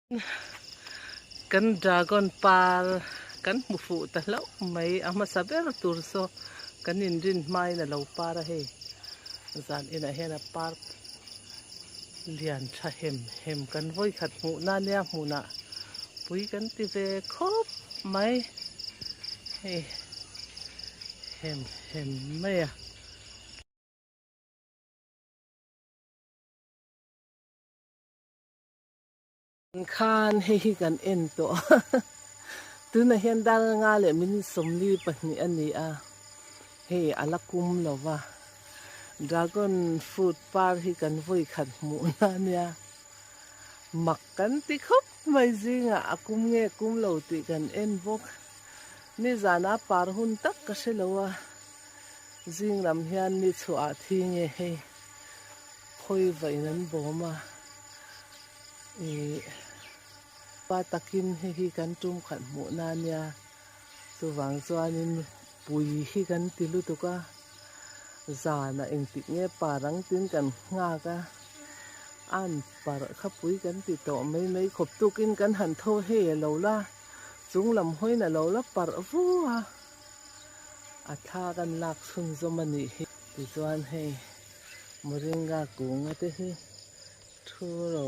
Kan dragon par kan hmu fuh ta hlauh mai a hmasa ber tur saw kan inrin hmain a lo par a hei zan inah hian a par lian tha hem hem kan vawikhat hmuh na nia hmunah pui kan ti ve khawp mai hei hem hem mai a. Khan hei hi kan en tawh a, tunah hian dar nga leh minute 42 a ni a, hei a la kum lo va, dragon fruit par hi kan vawi khat hmuh na nia, mak kan ti khawp mai zingah a kum nge kum lo tih kan en bawk, nizana par hun tak ka hre lo a, zing lam hian ni chhuah ah thi nge hei khawi vahin an bawm a. Ih pa takin hei hi kan tum khat hmuh na nia chuvang chuanin pui hi kan ti lutuk a zanah engtik nge par ang tin kan nghak a an parh kha pui kan ti tawh mai mai khawp tukin kan han tho hei a lo la chung lam hawiin a lo la parh vu a a thla kan lak chhunzawm a nih hi tichuan hei moringa kunga te hi. Thu ro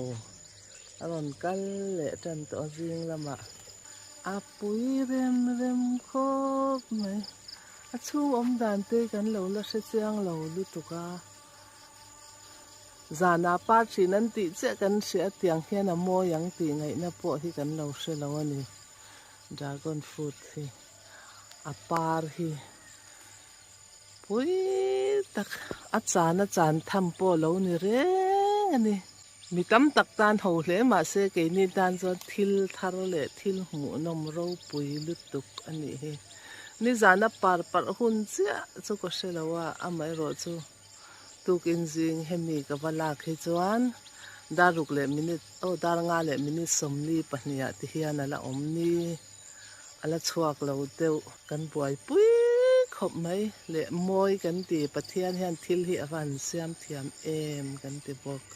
a rawn kal leh tan tawh a zing lamah a pui rem rem khawp mai. A chhung awm dan te kan lo la hre chiang lo lutuk a. Zanah par thin an tih chiah kan hria a tiang hian a mawi ang tih ngaihna pawh hi kan lo hre lo a ni. Dragon fruit hi a par hi. Pui tak a chan a chan tham pawh lo ni reng a ni. Mi tam tak tan ho hle mahse keini tan chuan thil thar leh thil hmuhnawm ropui lutuk a nih hi. Nizana par parh hun chiah chu ka hre lo a, amaherawh chu tukin zing hemi ka va lak hi chuan dar ruk leh minute aw dar nga leh minute 42 ah ti hian a la awm ni. A la chhuak lo deuh. Kan buaipui khawp mai leh mawi kan ti. Pathian hian thil hi a va han siam thiam em kan ti bawk.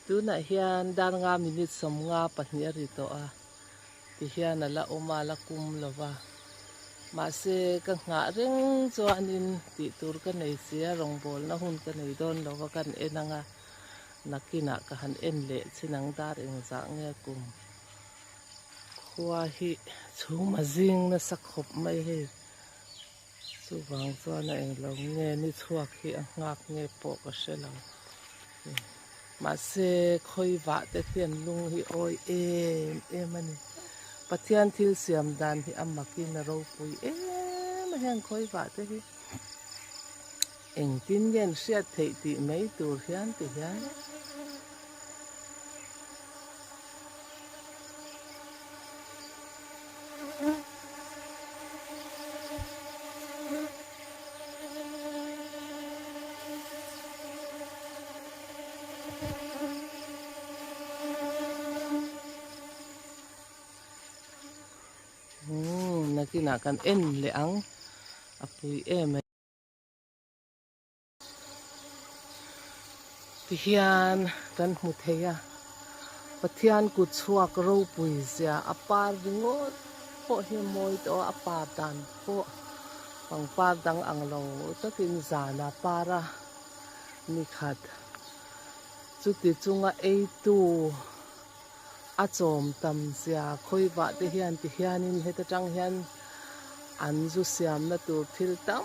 Tunah hian dar nga minute 52 a ri tawh a, ti hian a la awm a, a la kum lo va. Mahse ka nghah reng chuanin tih tur ka nei si a, rawngbawlna hun ka nei dawn lo va kan en ang a. Nakinah ka han en leh chin ang dar engzah nge kum khua hi chhum a zing nasa khawp mai hei chuvang chuan a englo nge ni chhuak hi a nghak nge pawh ka hre lo mahse khawi vah te hian lung hi awi em em a ni Pathian thil siam dan hi a makin a ropui em a hian khawi vah te hi. Engtin nge an hriat theih tih mai tur hian ti hian. Umm nakinah kan en leh ang a pui em a. Tihian kan hmu thei a, Pathian kut chhuak ropui zia a par ringawt pawh hi a mawi tawh a, a par dan pawh pangpar dang ang lo takin zana par a nikhat chuti chunga eitu A chawm tam zia khawi vah te hian ti hianin heta tang hian an zu siamna tur thil tam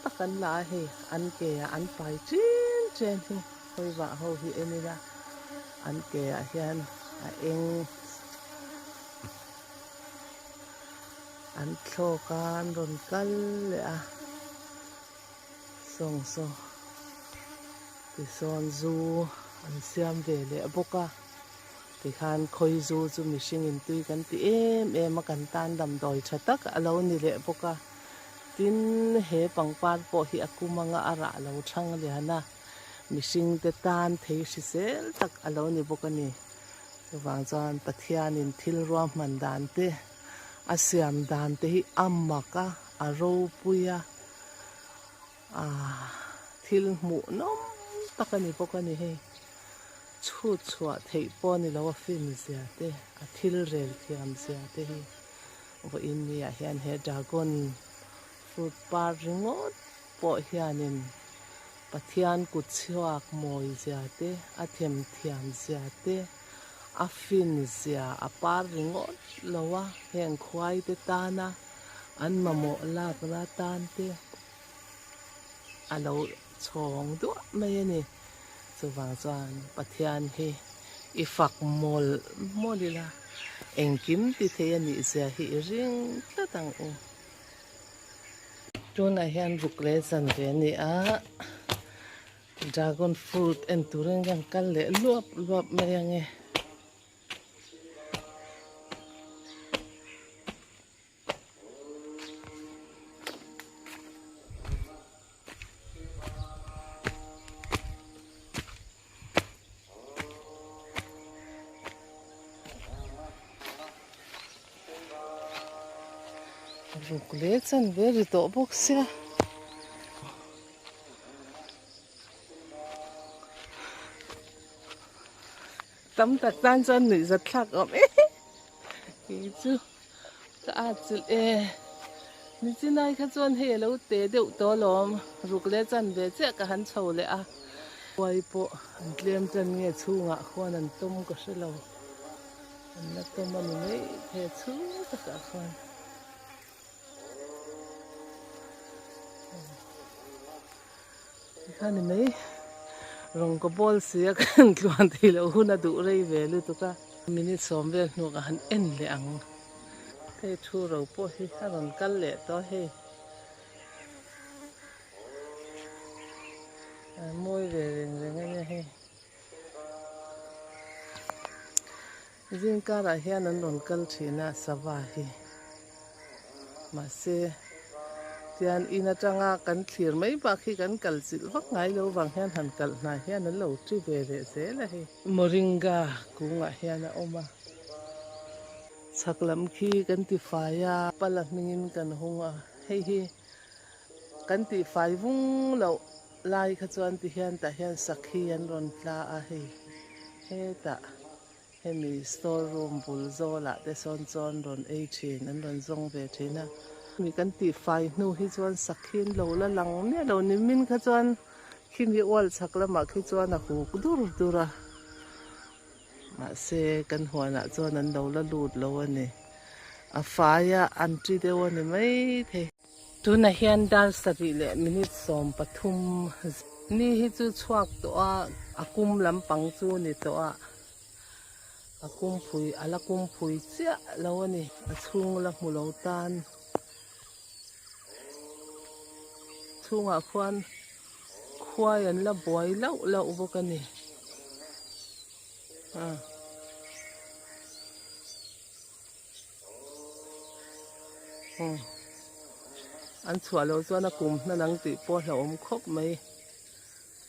tak an la a hei an ke ah an pai chen chen hi khawi vah ho hi en ila an ke ah hian a eng an thlawk a an rawn kal leh a sawng saw tisawn zu an siam ve leh bawk a. Tikhan khawi zu chu mihring in tui kan ti em em a, kan tan damdawi tha tak a lo ni leh bawk a. Tin, he pangpar pawh hi a kum anga a rah lo thang lian a, mihring te tan thei hrisel tak a lo ni bawk a ni. Chuvang chuan Pathianin thil ruahman dan te, a siam dan te hi a mak a, a ropui a, thil hmuhnawm tak a ni bawk a ni hei. Chhut chhuah theih pawh a ni lo a fin zia te, a thil rel thiam zia te hi vawiin ni ah hian he dragon fruit par ringawt pawh hianin Pathian kut chhuak mawi zia te, a them thiam zia te, a fin zia a par ringawt lo a, heng khuai te tana an mamawh lakna tan te a lo chhawng duah mai a ni. Chuvang chuan Pathian hi i fak mawlh mawlh ila, engkim ti thei a nih zia hi i ring tlat ang u. Tunah hian ruk leh zan ve a ni a, dragon fruit en turin kan kal leh luap luap mai ang e. Ruk leh chan ve ri tawh bawk sia. Tam tak tan chuan nuihzat thlak awm e kei chu. Ka at chilh e. Nichinai kha chuan hei a lo te deuh tawh alawm. Ruk leh chan ve chiah ka han chho leh a. Khuai pawh an tlem tan nge chhungah khuan an tawm ka hre lo. An la tawm a ni mai thei a chhung takah khuan. Tikha ni mai. Rawng ka bawl si a kan tluan thei loh hun a duh rei ve lutuk a. Minute sawm vel hnuah ka han en leh ang. Hei thu ro pawh hi a rawn kal leh tawh a hei. A mawi ve reng reng a nia hei. Zing karah hian an rawn kal thin a sava hi. Mahse, tian in atanga kan thlir mai bak hi kan kal chilh vak ngai lo vang hian han kalh hnai hian an lo thi ve leh zel a hei. Moringa kungah hian a awm a, chhak lam khi kan ti fai a, pala hmingin kan hung a, hei hi kan tih fai vung loh lai kha chuan ti hian tah hian sakhi an rawn tla a hei hetah. Hemi store room bul zawlah te sawn chuan rawn ei thin, an rawn zawng ve thin a. Mi kan tih fai hnu hi chuan sakhi an lo la lang miah lo ni min kha chuan khimi ual chhak lamah khi chuan a huk dur dur a. Mahse kan huanah chuan an lo la lut lo a ni. A fai a an ti deuh a ni mai thei. Tunah hian dar sarih leh minute 13 ni hi chu chhuak tawh a, a kum lampang chu ni tawh a. A kumpui a la kumpui chiah lo a ni a chhung la hmu lo tan chhungah khuan khuai an la buai lauh lauh bawk a ni ah. An chhuah loh chuan a kum hna lang tih pawh a hlauhawm khawp mai.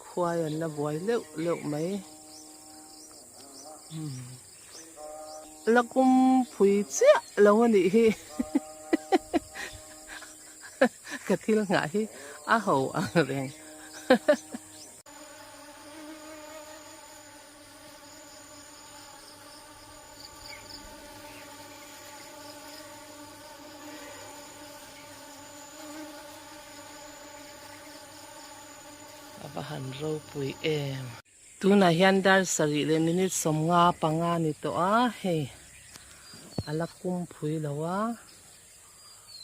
Khuai an la buai leuh leuh mai. La kum phui chiah lo a nih hi. Ka thil nghah hi a ho ang reng. A va han ropui em. Tunah hian dar sarih leh minute 55 ni tawh a, hei a la kum phui lo a,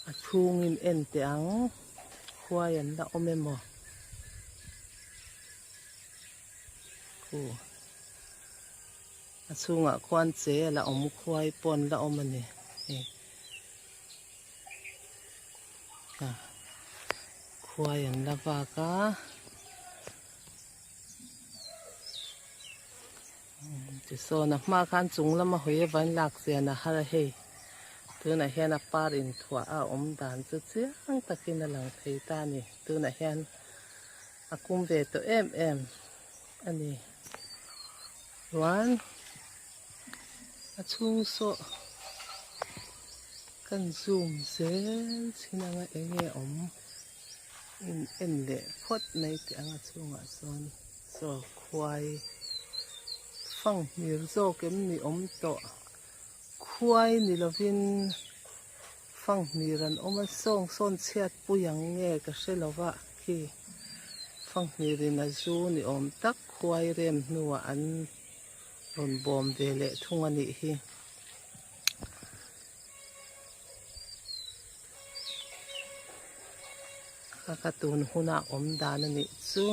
a chhungin en teh ang, khuai an la awm emaw. Khu a chhungah khuan che a la awm khuai pawh an la awm a ni hei a khuai an la vak a tisawn a hma khan chung lama hawi avain lak chian a har a hei tunah hian a par inthuah a awm dan chu chiang takin a lang thei ta a ni tunah hian. A kum ve tawh em em a ni. Chuan a chhung saw kan zoom zel chin anga eng nge awm in en leh phawt mai teh ang a chhungah chuan saw khuai. Fanghmir zawk em ni awm tawh? Khuai ni lovin fanghmir an awm a, sawng sawn chhiat pui ang nge ka hre lo va khi fanghmir in a zu ni awm tak khuai rem hnuah an rawn bawm ve leh thung a nih hi. Kha kha tun huna awm dan a nih chu.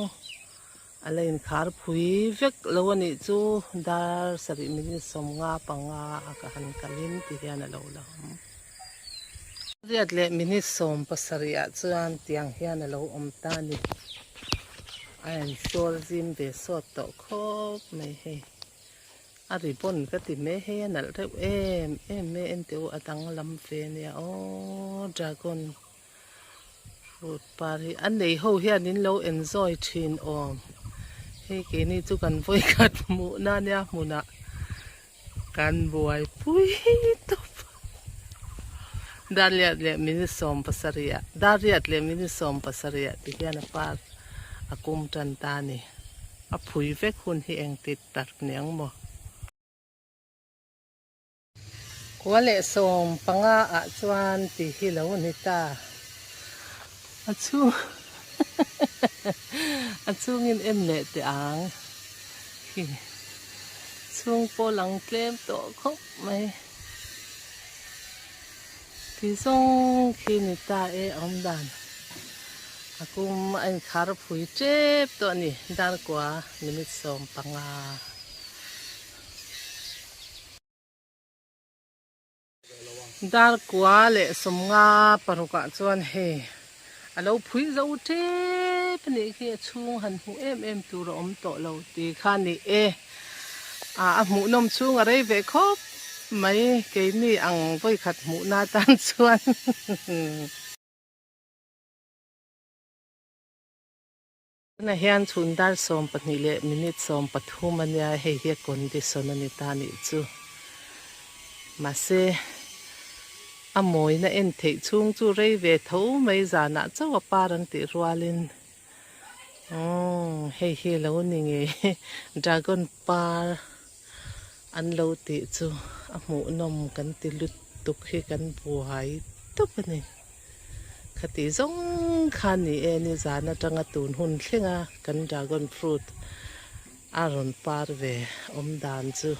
A la inkhar phui vek lo a nih chu dar sarih minute 55 a ka han kalin ti hian a lo la awm. Riat leh minute 70 ah chuan tiang hian a lo awm ta a ni. A insual zim ve sawt tawh khawp mai hei. A ribbon ka ti mai hei a nalh reuh em em mai a enteh u a danglam ve a nia aw dragon fruit par hi a nei ho hian in lo enjoy thin awm hei keini chu kan vawikhat hmuh na nia hmunah kan buaipui tawp Darliat leh minute 70 ah Darriat leh minute 70 ah ti hian a par a kum tan ta a ni a phui vek hun hi engti Tak niang maw? Kua leh 15 ah chuan ti hi lo ni ta. A chhung a chhungin en leh teh ang. Khi chhung pawh lang tlem tawh khawp mai. Ti zawng khi ni ta e awm dan. A kum a inkhar phui tep tawh a ni dar kua minute 15. Dar kua leh 56 ah chuan hei a lo phui zo tep a nih khi a chhung han hmuh em em tur a awm tawh lo tih kha a ni e. A hmuhnawm chhung a rei ve khawp mai keini ang vawikhat hmuhna atan chuan. Tunah hian chhun dar 12 leh minute 13 a nia, hei hi a condition a ni ta nih chu. Mahse, a mawina en theih chhung chu rei ve tho mai zanah chauh a par an tih rualin umm hei hi lo ni ngei dragon par an lo tih chu a hmuhnawm kan ti lutuk hi kan buai tawp a ni. Khati zawng kha ni e nizan atanga tun hun thlenga kan dragon fruit a rawn par ve awm dan chu.